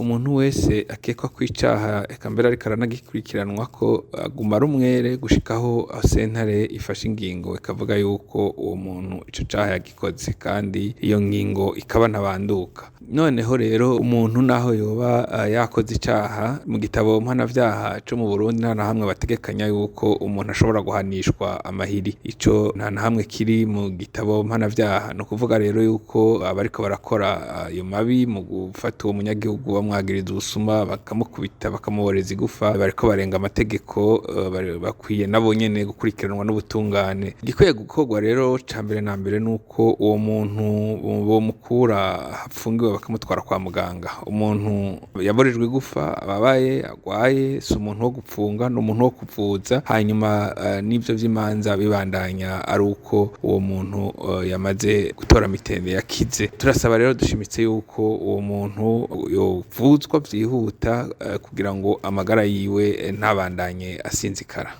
Umuntu wese akekwa kw'icaha, eka mbere ariko aranagikurikiranwa ko, aguma ari umwere gushikaho sentare ifashe ingingo ikavuga yuko uwo muntu ico caha yagikoze, kandi iyo ngingo ikaba ntabanduka. Noneho rero umuntu naho yoba yakoze icaha, mu gitabo mpanavyaha co mu Burundi nta na hamwe bategekanya yuko umuntu ashobora guhanishwa amahiri. Ico nta na hamwe kiri mu gitabo mpanavyaha. Ni ukuvuga rero yuko abariko barakora ayo mabi mu gufata uwo munyagihugu bamwagiriza ubusuma, bakamukubita, bakamuboreza igufa, bariko barenga amategeko, bakwiye nabo nyene gukurikiranwa n'ubutungane. Igikwiye gukorwa rero ca mbere na mbere nuko uwo muntu bomukura hapfungiwe bakamutwara kwa muganga. Umuntu yaborejwe igufa, ababaye, agwaye, si umuntu wo gupfunga, ni umuntu wo kuvuza. Hanyuma n'ivyo vy'imanza bibandanya ari uko uwo muntu yamaze gutora mitende, yakize. Turasaba rero dushimitse yuko uwo muntu yovuzwa vyihuta, kugira ngo amagara yiwe ntabandanye asinzikara.